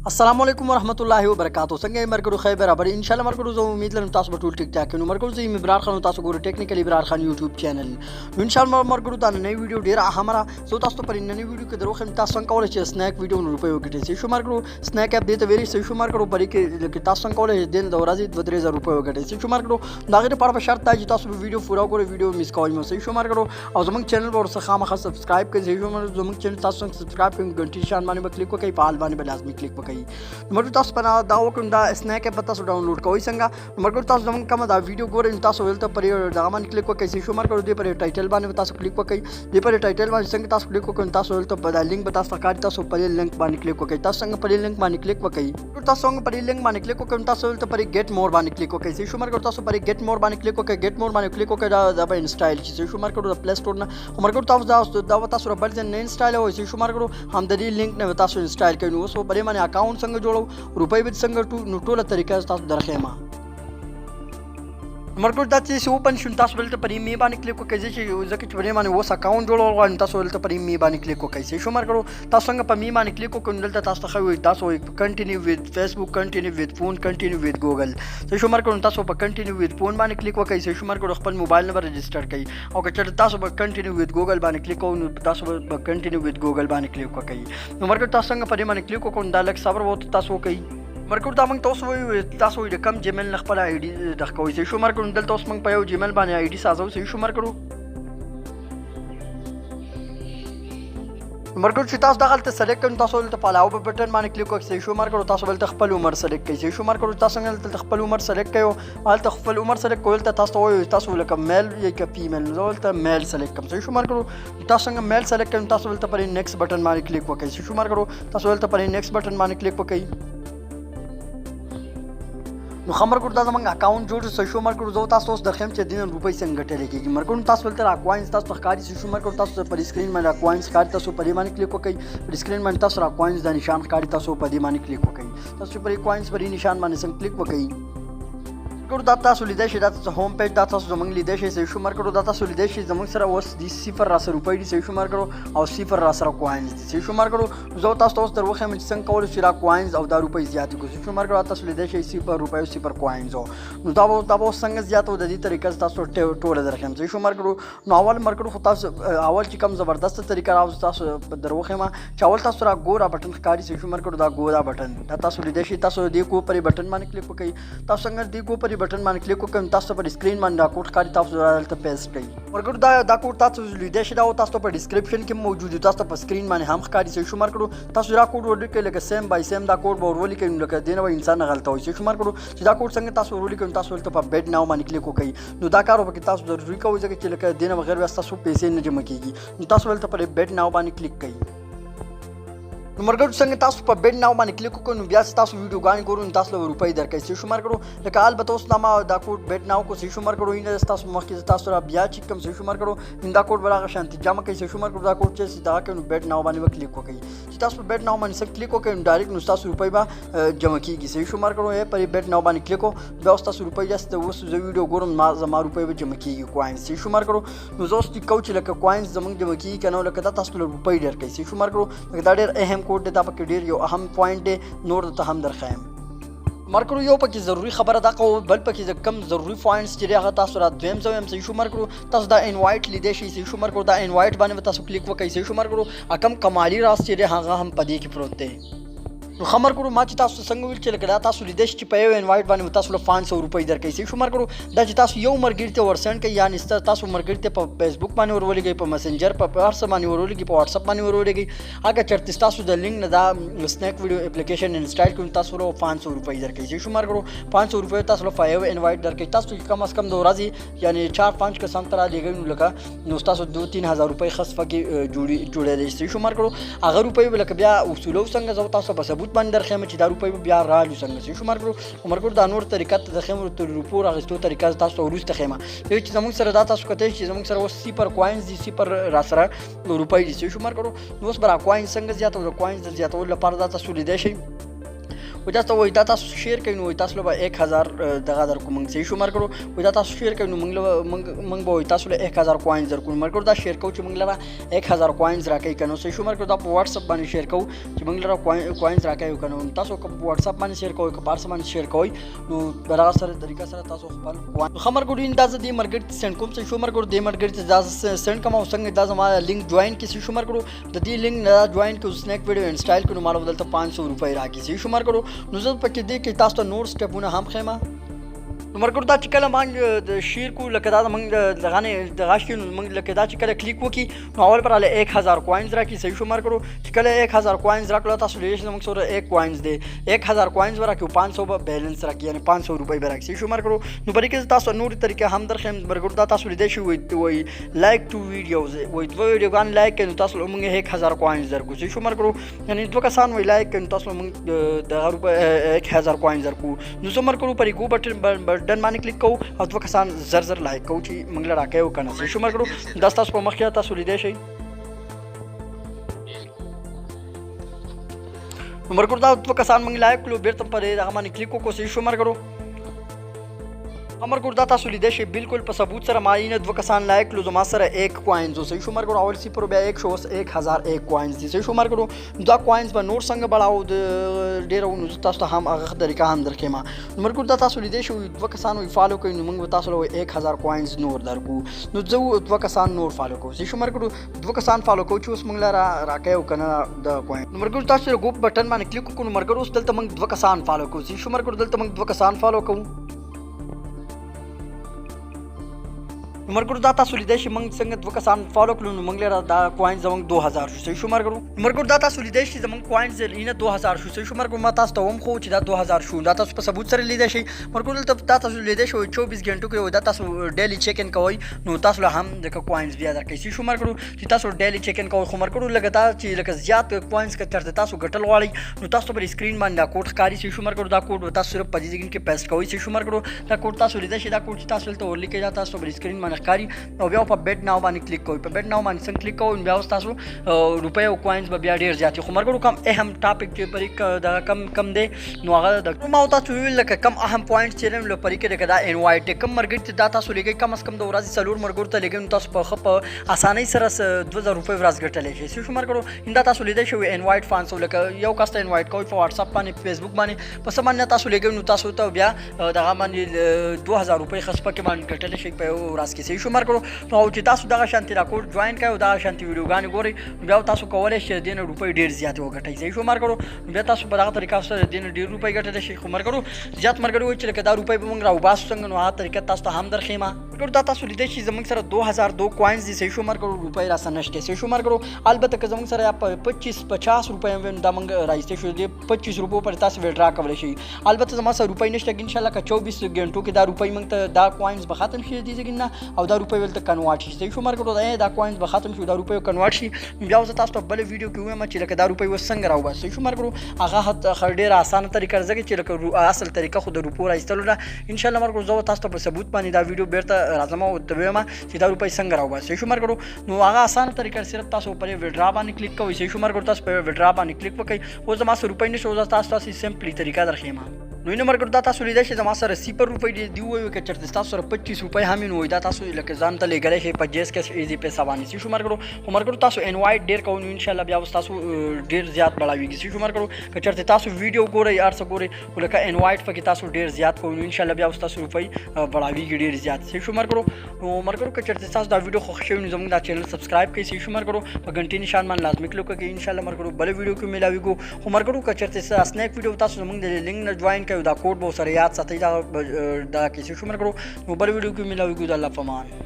السلام علیکم ورحمت الله وبرکاتو. څنګه یې مرګرو؟ خیر برابر ان شاء الله. مرګرو، زه امید لرم تاسو به ټول ټیک ټاک نو. مرګرو، زه یم ابرار خان، تاسو ګورئ ټیکنیکل ابرار خان یوټیوب چینل. نو ان شاء الله مرګرو، دا نننۍ ویډیو ډیره اهمه را زه تاسو ته پر نننۍ ویډیو کې دروخم تاسو څنګه کولای شئ سنیک ویډیو نو روپۍ وګټئ. څه شو مرګرو، سنیک اپ دې ته ویلي څه شو مرګرو، پرې کې لکه تاسو څنګه کولای شئ دین د ورځې 2-3 زره روپۍ وګټئ. څه شو مرګرو، دا غیر لپاره په شرط دا چې تاسو ویډیو پوره وګورئ، ویډیو میس کوئ مو. څه شو مرګرو، او زموږ چینل ورڅخه خامخا سبسکرایب کړئ. څه شو مرګرو، زموږ چینل تاسو څنګه سبسکرایب کړئ، ګنټي شان باندې به کلیک وکړئ، په آل باندې به لازمي کلیک وکړئ. مرګ تاسو په دا وکړم، دا سنیک اپ تاسو ډاونلوډ کوئ څنګه؟ مرګ تاسو زموږ کومه دا ویډیو ګورئ، تاسو ولته پر دغه باندې کلیک وکړئ. چې شو مرګ، دې پر ټایټل باندې تاسو کلیک وکړئ. دې پر ټایټل باندې څنګه تاسو کلیک وکړئ، تاسو ولته په دا لینک به تاسو ښکاري، تاسو پر لینک باندې کلیک وکړئ. تاسو څنګه پر لینک باندې کلیک وکړئ، تاسو څنګه پر لینک باندې کلیک وکړئ، تاسو ولته پر ګیټ مور باندې کلیک وکړئ. چې شو مرګ، تاسو پر ګیټ مور باندې کلیک وکړئ، ګیټ مور باندې کلیک وکړئ، دا به انسټایل شي. شو مرګ، د پلی سٹور نه مرګ تاسو دا تاسو بل ځای نه انسټایل وای. چې شو مرګ، هم د دې لینک نه تاسو انسټایل کړئ. نو اوس په دې باندې اکاونټ څنګه جوړو، روپۍ به څنګه ټو، نو ټوله طریقه تاسو درخېما. مرګ دا چې اوپن شون، تاسو دلته پر می باندې کلیک وکړئ، چې ځکه چې په دې باندې اوس اکاونټ جوړول غواړم، تاسو دلته پر می باندې کلیک وکړئ. چې شو مرګ، تاسو څنګه په می باندې کلیک وکړئ، دلته تاسو ته خو تاسو کنټینیو وذ فیسبوک، کنټینیو وذ فون، کنټینیو وذ ګوګل. چې شو مرګ، تاسو په کنټینیو وذ فون باندې کلیک وکړئ. چې شو مرګ، خپل موبایل نمبر رجستر کړئ، او که چېرته تاسو په کنټینیو وذ ګوګل باندې کلیک کوئ، نو تاسو په کنټینیو وذ ګوګل باندې کلیک وکړئ. نو مرګ، تاسو څنګه په دې باندې کلیک وکړئ، دا لږ صبر وو تاسو وکړئ. مرګ، دا موږ تاسو وایو، تاسو د کم جیمیل نه خپل آی ډي د کوئ. چې شو مرګ، دلته اوس موږ په یو جیمیل باندې آی ډي سازو. چې شو مرګ، مرګ چې تاسو دغلته سلیکټ کړئ، تاسو دلته په علاوه بټن باندې کلیک وکړئ. چې شو مرګ، تاسو دلته خپل عمر سلیکټ کړئ. چې شو مرګ، تاسو دلته خپل عمر سلیکټ کړئ، هلته خپل عمر سلیکټ کول ته تاسو وایو تاسو لکه میل یا که فیمیل، زه دلته میل سلیکټ کوم. چې شو مرګ، تاسو څنګه میل سلیکټ کړئ، تاسو دلته پر نیکسټ بټن باندې کلیک وکړئ. چې شو مرګ، تاسو دلته پر نیکسټ بټن باندې کلیک وکړئ. نو خبر کړو، دا زمونږ اکاونټ جوړ شو. شو مرګ، زه تاسو اوس درخم چې دین روپۍ څنګه ګټل کېږي. مرګ، تاسو دلته را کوینز تاسو ښکاري. شو مرګ، تاسو پر سکرین باندې کوینز ښکاري، تاسو په دې باندې کلیک وکړئ. پر سکرین باندې تاسو را کوینز د نشان ښکاري، تاسو په دې باندې کلیک وکړئ. تاسو پر کوینز پر نشان باندې څنګه کلیک وکړئ، ګورو دا تاسو لیدای شئ، دا تاسو هوم پیج دا تاسو زمونږ لیدای شئ. شو مرګ، دا تاسو لیدای شئ، زمونږ سره اوس دي 0 را سره روپۍ دي. شو مرګ، او 0 را سره کوینز دي. شو مرګ، زه تاسو اوس دروخم چې څنګه کولای شئ را کوینز او دا روپۍ زیات کړو. شو مرګ، تاسو لیدای شئ 0 روپۍ او 0 کوینز. نو دا به څنګه زیات او د دې طریقه تاسو ټوله درخم. شو مرګ، نو اول مرګ خو تاسو اول چې کم زبردست طریقه راو تاسو دروخم چې اول تاسو را ګورا بټن ښکاري. شو مرګ، دا ګورا بټن دا تاسو لیدای شئ، تاسو دې کو پر بټن باندې کلیک وکړئ. تاسو څنګه دې کو پر بټن باندې کلیک وکړئ، تاسو پر سکرین باندې دا کوډ ښکاري، تاسو دلته پیسټ کړئ. مرګ، دا کوډ تاسو لیدای شئ، دا تاسو په ډیسکریپشن کې موجود دی، تاسو په سکرین باندې هم ښکاري. شو مرګ، تاسو دا کوډ ورلیکئ، لکه سیم بای سیم دا کوډ به ورلیکئ، نو لکه دینه به انسان غلطه وي. شو مرګ، چې دا کوډ څنګه تاسو ورلیکئ، تاسو دلته په بیډ ناو باندې کلیک وکړئ. نو دا کار به تاسو ضروري کوئ، ځکه چې لکه دینه بغیر بیا تاسو پیسې نه جمع کیږي. نو تاسو دلته پر بیډ ناو باندې کلیک کړئ. نو مرګ، څنګه تاسو په بیډ ناو باندې کلیک وکړئ، نو بیا تاسو ویډیوګانې ګورئ، نو تاسو له روپۍ درکوي. څه شو مرګ، لکه البته اوس ما دا کوډ بیډ ناو کو. څه شو مرګ، اینه تاسو مخکې تاسو را بیا چې کوم. څه شو مرګ، دا کوډ به هغه شانتي جمع کوي. څه شو مرګ، دا کوډ چې دا کوي، نو بیډ ناو باندې به کلیک وکړئ. چې تاسو په بیډ ناو باندې څه کلیک وکړئ، نو ډایرکټ نو تاسو روپۍ به جمع کیږي. څه شو مرګ، پر بیډ ناو باندې کلیک وکړئ، بیا اوس تاسو روپۍ جست اوس زه ویډیو ګورم، ما زما روپۍ به جمع کیږي کوینز. څه شو مرګ، نو زه اوس کوم چې لکه کوینز زمونږ جمع کیږي کنه، لکه دا تاسو له روپۍ ډیر کوي. څه شو مرګ، دا ډیر اهم کوډ دی، دا پکې ډیر یو اهم پوینټ دی، نور ته هم درخایم. مرکرو، یو پکې ضروري خبره دا کو، بل پکې کم ضروري پوینټس چې هغه تاسو را دویم زویم. څه شو مرکرو، تاسو دا انوایټ لیدای شئ. څه شو مرکرو، دا انوایټ باندې تاسو کلیک وکړئ. څه شو مرکرو، کم کمالي راز چې هغه هم پدې کې پروت دی. نو خبر کړو، ما چې تاسو څنګه ویل چې لکه دا تاسو لیدای شئ چې په یو انوایټ باندې تاسو له 500 روپۍ درکوي. څه شو مرګرو، دا چې تاسو یو مرګري ته ورسند کړئ، یعنی تاسو مرګري ته په فیسبوک باندې ورولېږئ، په مسنجر، په هر څه باندې ورولېږئ، په واتساپ باندې ورولېږئ، هغه چېرته تاسو د لینک نه دا سنیک ویډیو اپلیکیشن انسټال کړئ، تاسو له 500 روپۍ درکوي. څه شو مرګرو، 500 روپۍ تاسو له یو انوایټ درکوي. تاسو کم از کم د ورځې یعنی 4-5 کسان ته رالیږئ، نو لکه نو تاسو 2-3 هزار روپۍ خص پکې جوړېدلی شي. څه شو مرګرو، هغه روپۍ به لکه بیا اصولو څنګه زه تاسو په ثبوت باندې درخیم چې دا روپۍ به بیا رالو څنګه. څه شو مرګرو، مرګرو دا نور طریقه ته درخیم، تر روپو راغستو طریقه تاسو وروسته خیمه چې زموږ سره دا تاسو کتلی چې زموږ سره اوس 0 کوینز دي، 0 را سره روپۍ دي. څه شو مرګرو، نو اوس به را کوین څنګه زیاتو، د کوینز د زیاتولو لپاره دا تاسو لیدای شئ. وایي تاسو ته وایي دا تاسو share کوئ، نو وایي تاسو له به 1000 دغه درکو موږ، صحیح شو مرګرو؟ وایي دا تاسو share کوئ نو موږ له موږ به وایي تاسو له 1000 coins درکو. مرګرو دا share کوو چې موږ لره 1000 coins راکوي که نه، صحیح شو مرګرو؟ دا په واتساپ باندې share کوو چې موږ لره coins راکوي که نه. تاسو که په واتساپ باندې share کوئ که په هر څه باندې share کوئ، نو دغه سره طریقه سره تاسو خپل ښه مرګرو دا زه دې مرګري ته send کوم، صحیح شو مرګرو؟ دې مرګري ته دا send کوم او څنګه دا زما link join کړي، صحیح شو مرګرو؟ د دې لینک نه join کړو، snake video install کړو، نو ماله به دلته 500 روپۍ راکړي، صحیح شو مرګرو؟ نو زه پکې دې کې تاسو ته نور سټپونه هم ښیم. نو مرګرو دا چې کله موږ د share کو لکه دا موږ دغه نه دغه شي، نو موږ لکه دا چې کله کلیک وکړي نو اول پر راله 1000 coins راکړي، صحیح شو مرګرو؟ چې کله 1000 coins راکړل، تاسو لیدلی شئ زموږ سره 1 coins دی، 1000 coins به راکړي، 500 به بیلنس راکړي، یعنې 500 روپۍ به راکړي، صحیح شو مرګرو؟ نو په دې کې تاسو نورې طریقې هم درښیم. مرګرو دا تاسو لیدلی شئ، وایي like 2 videos، وایي 2 ویډیوګان like کړئ نو تاسو له موږ 1000 coins درکړو، صحیح شو مرګرو؟ یعنې 2 کسان وایي like کړئ نو تاسو له موږ دغه روپۍ 1000 coins درکړو. نو زه مرګرو پر go button باندې کلیک کوو او 2 کسان زر زر like کوو چې موږ له راکوي او که نه، صحیح شو مرګرو؟ دا ستاسو په مخ کې تاسو لیدی شئ. نو مرګرو دا 2 کسان موږ like کړو، بېرته پر دغه باندې کلیک وکړو، صحیح شو مرګرو؟ مرګرو دا تاسو لیدی شئ بالکل په ثبوت سره ما یې نه 2 کسان like کړو، زما سره 1 coins و، صحیح شو مرګرو؟ اول صفر بیا 1 شو، اوس 1001 coins دي، صحیح شو مرګرو؟ دا coins به نور څنګه بڑاو د ډېر نو زه تاسو ته هم هغه طریقه هم درښیم. نو مرګرو دا تاسو لیدی شئ 2 کسان وایي follow کوئ نو موږ به تاسو له وایي 1000 coins نور درکړو. نو زه 2 کسان نور follow کوو، صحیح شو مرګرو؟ 2 کسان follow کوو چې اوس موږ له راکوي او که نه د coin. نو مرګرو تاسو go button باندې کلیک وکړو. نو مرګرو اوس دلته موږ 2 کسان follow کوو، صحیح شو مرګرو؟ دلته موږ 2 کسان follow کوو. نو مرګرو دا تاسو لیدی شئ موږ څنګه 2 کسان follow کړو، نو موږ لره دا coin زموږ 2000 شو، صحیح شو مرګرو؟ مرګرو دا تاسو لیدی شئ زموږ coin اینه 2000 شو، صحیح شو مرګرو؟ ما تاسو ته وم خو چې دا 2000 شو، دا تاسو په ثبوت سره لیدی شئ. مرګرو دلته دا تاسو لیدی شئ 24 غنټو کې دا تاسو daily check in کوئ نو تاسو له هم دغه coins بیا درکوي، صحیح شو مرګرو؟ چې تاسو daily check in کوئ. خو مرګرو لکه دا چې لکه زیات coins که چېرته تاسو ګټل غواړئ نو تاسو پر screen باندې دا کوډ ښکاري، صحیح شو مرګرو؟ دا کوډ تاسو صرف په دې ځای کې paste کوئ، صحیح شو مرګرو؟ دا کوډ تاسو لیدی شئ، دا کوډ چې تاسو دلته ورلیکئ دا تاسو پر screen باندې ښکاري او بیا په bid now باندې کلیک کوئ. په bid now باندې څنګه کلیک کوئ بیا اوس تاسو روپۍ او coins به بیا ډېر زیات وي. خو مرګرو کم اهم topic چې پرې دغه کم کم دی نو هغه د ما تاسو وویل لکه کم اهم point چې دی نو پرې کې لکه دا invite دی، کم مرګري ته دا تاسو لېږئ کم از کم د ورځې 4 مرګرو ته لېږئ نو تاسو په ښه په اسانۍ سره 2000 روپۍ ورځ ګټلی شئ، صحیح شو مرګرو؟ دا تاسو لیدی شئ invite 500 لکه یو کس ته invite کوئ په واتساپ باندې، فیسبوک باندې، په څه باندې تاسو لېږئ نو تاسو ته بیا دغه باندې 2000 روپۍ ښه سپکې باندې ګټلی شئ په یو ورځ کې، صحیح شو مرګرو؟ نو چې تاسو دغه شانتې دا کوډ join کړئ او دغه شانتې ویډیوګانې ګورئ بیا تاسو کولی شئ دې نه روپۍ ډېر زیاتې وګټئ، صحیح شو مرګرو؟ بیا تاسو په دغه طریقه سره دې نه ډېر روپۍ ګټلی شئ. خو مرګرو زیات مرګري وایي چې لکه دا روپۍ به موږ راوباسو څنګه، نو هغه طریقه تاسو ته هم درښیم. مرګرو دا تاسو لیدی شئ زموږ سره 2002 coins دي، صحیح شو مرګرو؟ روپۍ راسره نشته، صحیح شو مرګرو؟ البته که زموږ سره یا 25 50 روپۍ هم وي نو دا موږ راایستی شو، دې 25 روپو پر تاسو withdraw کولی شئ. البته زما سره روپۍ نشته، ان شاءالله که 24 غنټو کې دا روپۍ موږ ته دا coins به ختم شي دې ځای نه او دا روپۍ ولته convert شي، صحیح شو مرګرو؟ دا coins به ختم شي، دا روپۍ convert شي. بیا زه تاسو ته بله ویډیو کې ووایم چې لکه دا روپۍ اوس څنګه راوباسو، صحیح شو مرګرو؟ هغه ډېره اسانه طریقه ده، ځکه چې لکه اصل طریقه خو د روپو را ایستلو ده. ان شاءالله مرګرو زه به تاسو ته په ثبوت باندې دا ویډیو بېرته راځم او ورته ووایم چې دا روپۍ څنګه راوباسو، صحیح شو مرګرو؟ نو هغه اسانه طریقه صرف تاسو پر withdraw باندې کلیک کوئ، صحیح شو مرګرو؟ تاسو پر withdraw باندې کلیک وکړئ. اوس زما سره روپۍ نشته، اوس تاسو تاسو simply طریقه درښیم. نو اینه مرګرو دا تاسو لیدای شئ زما سره 0 روپۍ دی وایو که چېرته ستاسو سره 25 روپۍ هم وي نو دا تاسو لکه ځان ته لېږلی شئ په JazzCash Easypaisa باندې، صحیح شو مرګرو؟ خو مرګرو تاسو invite ډېر کوئ نو انشاءالله بیا اوس تاسو ډېر زیات بړاویږي، صحیح شو مرګرو؟ که چېرته تاسو ویډیو ګورئ هر څه ګورئ خو لکه invite پکې تاسو ډېر زیات کوئ نو انشاءالله بیا اوس تاسو روپۍ بړاویږي ډېر زیات، صحیح شو مرګرو؟ نو مرګرو که چېرته تاسو دا ویډیو خوښ شوی نو زموږ دا channel subscribe کړئ، صحیح شو مرګرو؟ په ګنټې نشان باندې لازمي کلیک وکړئ. انشاءالله مرګرو بله ویډیو کې میلاویږو. خو مرګرو که چېرته snake video تاسو زموږ د لینک نه join کړئ دا کوډ به سره یاد ساتئ، دا کیسې شو مرګرو. نو بله ویډیو کې میلاویږو. د الله په امان.